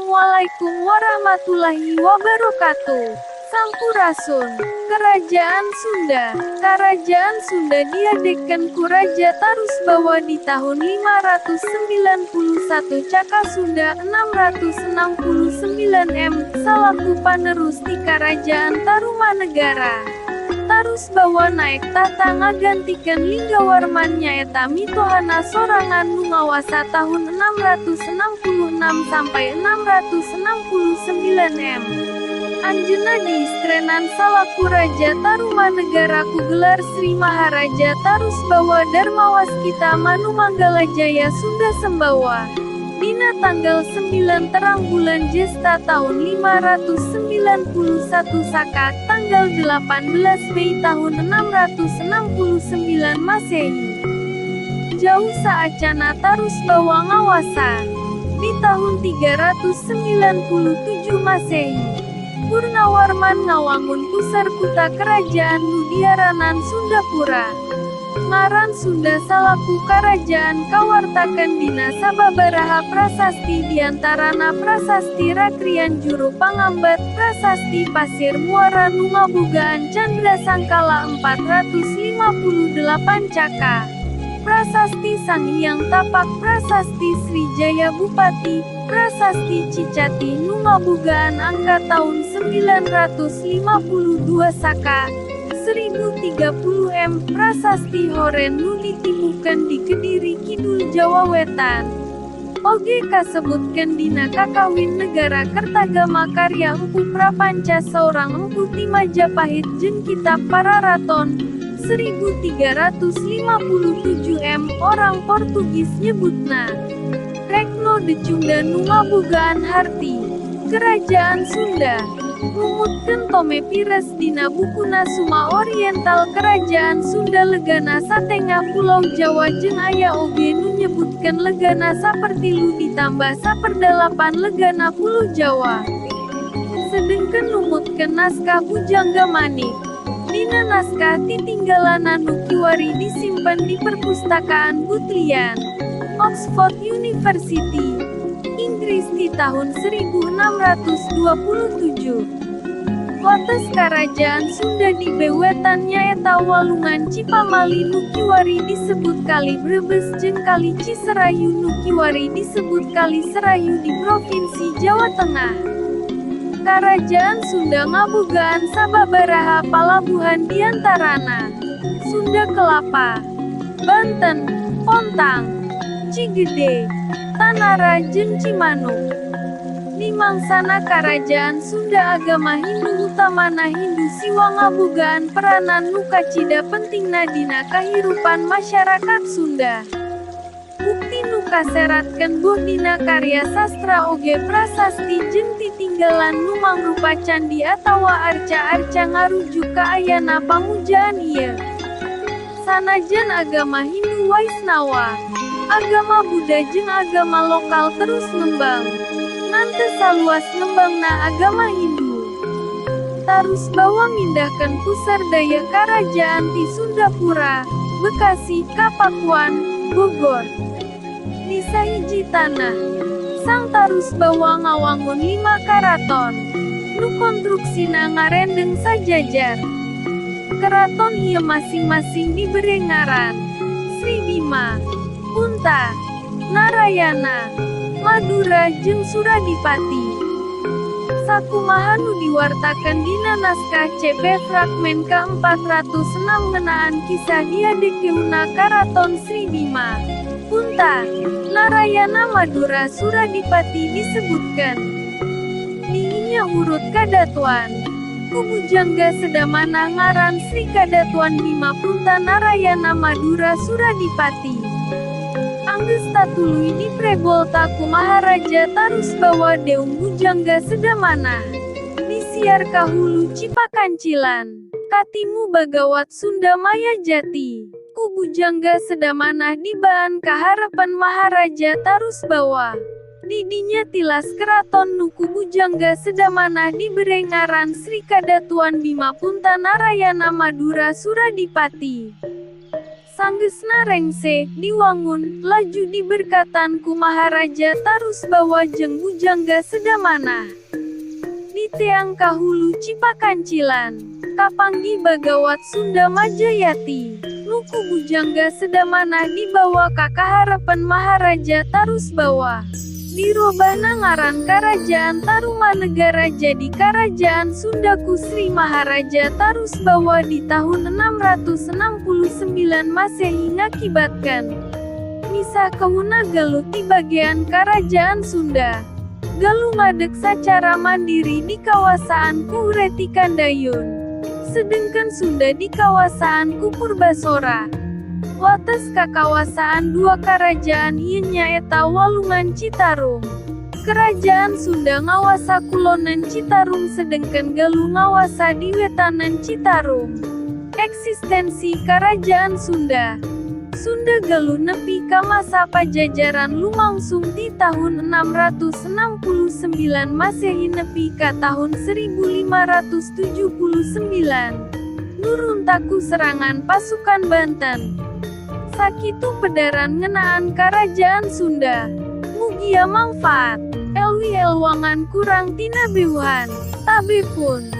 Assalamualaikum warahmatullahi wabarakatuh. Sampurasun. Kerajaan Sunda. Karajaan Sunda diadekeun ku Raja Tarusbawa di tahun 591 Caka Sunda 669 M, salaku panerus ti Karajaan Tarumanegara. Tarusbawa naek tahta ngagantikeun Linggawarman nyaeta mitohana sorangan nu ngawasa tahun 666 sampai 669 M. Anjeunna diistrenan salaku Raja Tarumanegara ku gelar Sri Maharaja Tarusbawa Dharmawaskita Manumanggalajaya Sunda Sembawa. Dina tanggal 9 terang bulan Jesta tahun 591 Saka, tanggal 18 Mei tahun 669 Masehi. Jauh saacana Tarusbawa ngawasa. Di tahun 397 Masehi, Purnawarman ngawangun pusar kuta kerajaan nu diaranan Sundapura. Ngaran Sunda salaku karajaan kawartakeun dina sababaraha prasasti diantarana Prasasti Rakrian Juru Pangambat, Prasasti Pasir Muara nu ngabogaan Candra Sangkala 458 Caka, Prasasti Sanghyang Tapak, Prasasti Srijaya Bupati, Prasasti Cicatih nu ngabogaan angka tahun 952 Saka, 1030 M, Prasasti Horen nu ditimukeun di Kediri Kidul Jawa Wetan. Oge kasebutkeun dina Kakawin Negara Kertagama karya Empu Prapanca saurang Empu ti Majapahit jeung Kitab Pararaton 1357 M, orang Portugis nyebutna Regno de Cunda nu ngabogaan harti Kerajaan Sunda. Numutkeun Tome Pires dina bukuna Suma Oriental Kerajaan Sunda legana satengah Pulau Jawa jeung aya oge nu nyebutkeun legana sapertilu ditambah saperdalapan legana Pulau Jawa. Sedengkeun numutkeun naskah Bujangga Manik. Dina naskah titinggalana nu kiwari disimpen di Perpustakaan Bodleian, Oxford University, Inggris di tahun 1627. Wates Karajaan Sunda di bewetan nyaeta Walungan Cipamali nu kiwari disebut Kali Brebes jeung Kali Ciserayu nu kiwari disebut Kali Serayu di Provinsi Jawa Tengah. Karajaan Sunda ngabogaan sababaraha palabuhan diantarana Sunda Kelapa, Banten, Pontang, Cigede, Tanara jeung Cimanuk. Di mangsana Karajaan Sunda agama Hindu utamana Hindu Siwa ngabogaan peranan nu kacida pentingna dina kahirupan masyarakat Sunda. Bukti nu kaseratkeun boh dina karya sastra oge prasasti jeung titinggalan nu mangrupa candi atawa arca-arca ngarujuk ka ayana pamujaan ieu. Sanajan agama Hindu Waisnawa, agama Buddha jeung agama lokal terus ngembang, ngan teu saluas ngembangna agama Hindu. Tarusbawa mindahkeun pusar daya karajaan ti Sundapura, Bekasi ka Pakuan, Bogor. Di sahiji tanah, Sang Tarusbawa ngawangun 5 karaton, nu konstruksina ngarendeng sajajar. Keraton ieu masing-masing dibere ngaran Sri Bima, Punta, Narayana, Madura jeung Suradipati. Sakumaha nu diwartakeun dina naskah CP fragmen ka-406 ngeunaan kisah diadekeunna Karaton Sri Bima, Punta, Narayana Madura Suradipati disebutkan. Diinya urut kadatuan ku Bujangga Sedamanah ngaran Sri Kadatuan Bima Punta Narayana Madura Suradipati. Anggeus tatuluy diprebolta ku Maharaja Tarusbawa Deung Bujangga Sedamanah. Disiar ka hulu Cipakancilan, katimu Bagawat Sunda Maya Jati. Ku Bujangga Sedamanah dibaan ka harepan Maharaja Tarusbawa. Didinya tilas keraton nu ku Bujangga Sedamanah dibere ngaran Sri Kadatuan Bima Punta Narayana Madura Suradipati. Sanggeusna rengse diwangun, laju diberkatan ku Maharaja Tarusbawa jeung Bujangga Sedamanah. Diteang ka hulu Cipakancilan, kapanggih Bagawat Sunda Majayati. Nu ku Bujangga Sedamanah dibawa ka kaharepan Maharaja Tarusbawa. Dirobahna ngaran Karajaan Tarumanegara jadi Karajaan Sunda ku Sri Maharaja Tarusbawa di tahun 669 Masehi ngakibatkan misah kehuna Galuh ti bagean Karajaan Sunda. Galuh ngadeg sacara mandiri di kawasaan ku Wretikandayun, sedengkeun Sunda di kawasaan ku Purbasora. Wates kakawasaan dua karajaan ieu nyaeta Walungan Citarum. Kerajaan Sunda ngawasa kulonan Citarum sedengkeun Galuh ngawasa di wetanan Citarum. Eksistensi Karajaan Sunda. Sunda Galuh nepi ka masa Pajajaran lumangsung di tahun 669 Masehi nepi ka tahun 1579. Nuruntak ku serangan pasukan Banten. Sakitu pedaran ngeunaan Karajaan Sunda. Mugia mangfaat. Elwi elwangan kurang tina beuhan. Tabe pun.